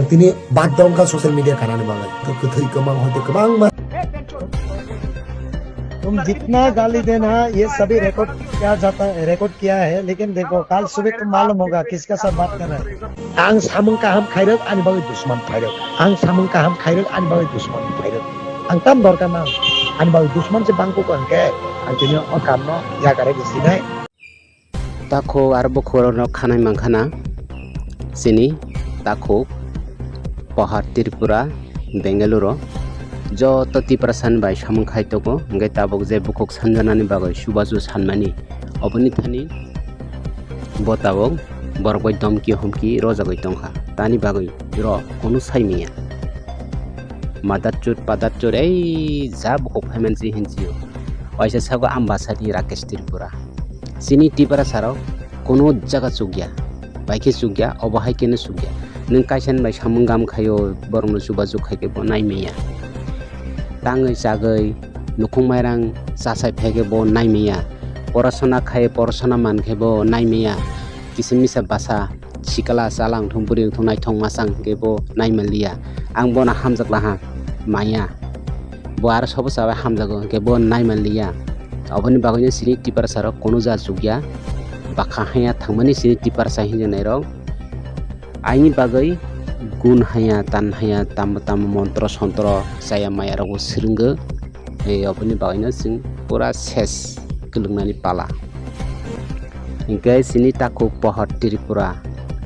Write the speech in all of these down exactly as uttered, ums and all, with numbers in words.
Tini bad dongkha social media kanani bagwi. To kwthwi kwmang hoite kwbangma. तुम जितना गाली देना, ये सभी रिकॉर्ड किया जाता है, रिकॉर्ड किया है, लेकिन देखो, कल सुबह तुम मालूम होगा किसका साथ बात कर रहा है। Ang samung kaham khairok ani bagwi dusman phairok. Ang samung kaham khairok ani bagwi dusman phairok. Ang tam dorkar na, ani bagwi dusman se bangkuk ang khe, ang tini o kamno yakarwi sinai. Takhuk aro bukhukrokno khanai mankha na chini takhuk Pohar Tripura, Bengaluru joto Tiprasani bai samung khai tongo, hwnkhe tabuk je bukhuk sanjanani bagwi chubachu sanmani, oboni thani bo tabuk borok bai domki homki rojagwi tongkha, tani bagwi rok kunu saimanya. Mother chud, father chud, ei ja bukhuk phaimansi hinsiyo. Waisa sago Ambasani Rakesh Tripura. Chini Tiprasa rok kuno jaga chukya, bai khe chukya, obo hai khe no chukya. Nwng kaisani bai samung gam khaio, borokno chubachu khai khe bo naimaya. Tangwi chagwi nukhung mairang chasai phai khe bo naimaya. Porasona khai, porasona man khe bo naimaya. Kisa misa basa sikla chala wngthung, bwrwi wngthung, naithok masa wngkhe bo naimanliya. Ang bono hamjak laha maya. Bo aro sobo chabai hamjago, hwnkhe bo naimanliya. Oboni bagwino chini Tiprasa rok kunu ja chukya, bakha haya thangmani chini Tiprasa hinjanairok. Aini bagwi gun haya, tan haya, tamo tamo montro sontro chaya maya rokbo swrwngwi. Ei, oboni bagwino chwng pura ses kwlwngnani pala. Hwnkhe chini takhuk Pohor Tripura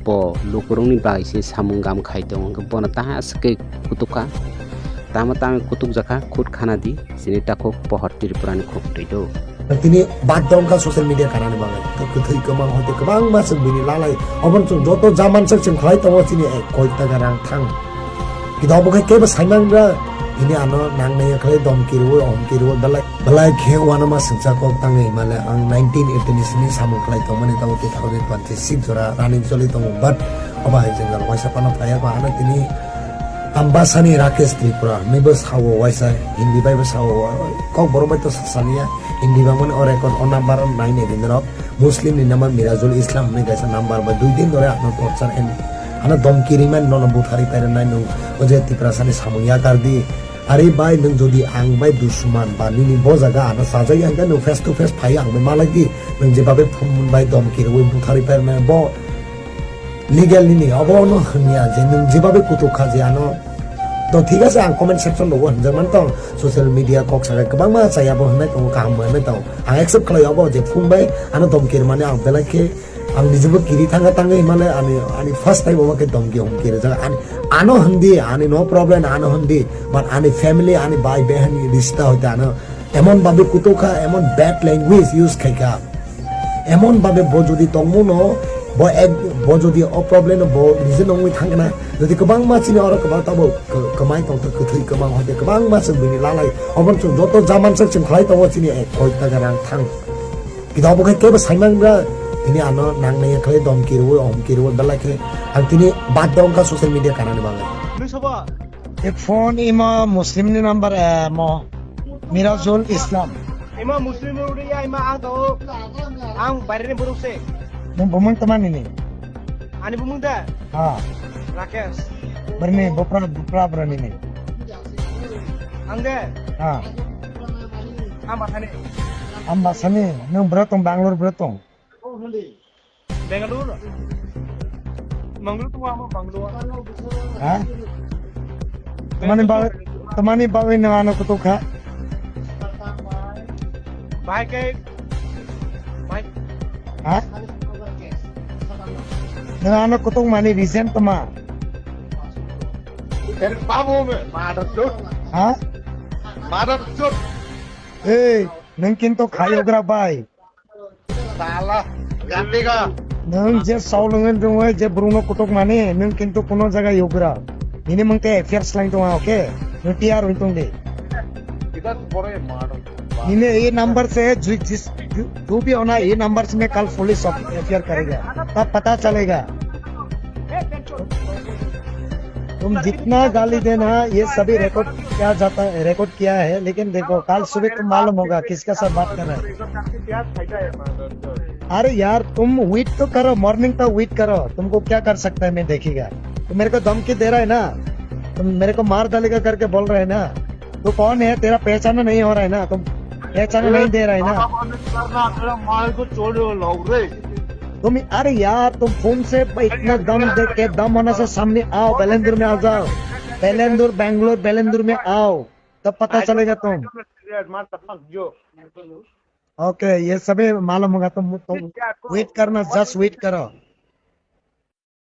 bo lukurokni bagwi se samung gam khai tongo, hwnkhe bono taha aswk khe kutukha. Tamo tamo kutukjakha, khut khana di, chini takhuk Pohor Tripurani khuk twi do. Tini bad dongkha social media kanani bagwi. To kwthwi kwmang hoite kwbangma chwng bini lalai. Obo chwng joto jaman chwng chwng khlai tongo chini ek koi taka rang thang. Kida obo khe kebo saimang bra. Ini ano nang nai khlai dom kirwo, om kirwo, belai, belai khe uanama sengcha kok tangwi male ang nineteen eighty ni simi samung khlai tongmani tongo two thousand twenty-six jora running choli tongo, but obo hai jwngjal waisa phano phaiya ko ano tini Ambasani Rakesh Tripura, hwnwi bo sao waisa, Hindi bai bo sao, kok borok bai to sasaliya, Hindi bangmani o record o number o nai nai din rok. Muslim ni nama Mirazul Islam hwnwi kaisa number ba dui din dhore ano torture and ano domki rimani nono buthari pairwnai nwng o je Tiprasani samung yakar di. Ari bai nwng jodi ang bai dusman ba nini bo jaga ano sajagya hwnkhe nwng face to face phai ang bai malai di. Nwng jebabe phone bai domki rwui buthari pairwnai bo legal nini obo no hwnya je nwng jebabe kutuk kha je ano. To thik ase, ang comment section rogo hwnjakmani tong, social media kok sakai kwbangma chaya bo hwnwi tongo, kaham bo hwnwi tongo. Ang accept khlai obo je phone bai ano domki rwmani ang belai khe ang nijebo kiri thanga tangwi himale ani, ani first time obo khe domki homki rijak. Ani, ano hindi, ani no problem, ano hindi, but ani family, ani bai behani rishta hoite ano emon babe kutuk kha, emon bad language use khai kha. Emon babe bo jodi tongmo no, bo ek, bo jodi o problem no bo nije nongwi thangna, jodi kwbangma chini oro kwbang tabo k-, kwmai tong kwthwi kwbang hoite kwbangma chwng bini lalai. Obo chwng joto jaman chwng chwng khlai tongo chini ek koi taka rang thang. Kida obo khe kebo saimang bra, tini ano nang nai khlai dom kirwo, om kirwo belai khe ang tini bad dong kha social media kanani bagwi. Nui sobo? E phone imo Muslim ni number, eh, mo Mirazul Islam. Imo Muslim ni uri ya, imo ang to, ang baire ni borok se. Nung bumung teman ini? Ani bumung da? Ha. Rakesh. Berni, bupra, bupra berani ni? Ang de? Ha. Ang basani. Ang basani, nung beratong, Bangalore beratong. Bangalore. Mangalore to ama Bangalore. Ha? Tamani ba, tamani ba wi nang ano kutuk kha. Bai ke, bai. Ha? Nang ano kutuk mani reason tama. Er babu me, mother chod. Ha? Mother chod. Ei, nang kinto khayogra bai. Sala, gandega. Nwng je saulungwi dungwi je brungno kutuk mani, nwng kintu kuno jaga yugra. Nini mungte F I R slai tonga, okay? Nwng T R wng tong di. Kita tu pore maro. Nini e number se ju-, jis-, ju-, ju bhi hona, e number se main kal police of F I R karega. Tab pata chalega. तुम जितना गाली देना, ये सभी रिकॉर्ड किया जाता है, रिकॉर्ड किया है, लेकिन देखो, कल सुबह तुम मालूम होगा किसका साथ बात कर रहा है। अरे यार, तुम वेट तो करो, मॉर्निंग तक वेट करो, तुमको क्या कर सकता है, मैं देखिएगा। तो मेरे को धमकी दे रहा है ना, तो मेरे को मार डालेगा करके बोल रहा है ना। तो कौन है, तेरा पहचाना नहीं हो रहा है ना, तुम पहचाना नहीं दे रहा है ना। करना, तेरा माल को छोड़ो, लाओ रे। तुम, अरे यार, तुम फोन से इतना दम देख के, दम होने से सामने आओ, बेलेंदुर में आ जाओ। बेलेंदुर, बैंगलोर, बेलेंदुर में आओ, तब पता चलेगा तुम। मार तब जो। ओके, ये सभी मालूम होगा तुम, तुम वेट करना, जस्ट वेट करो।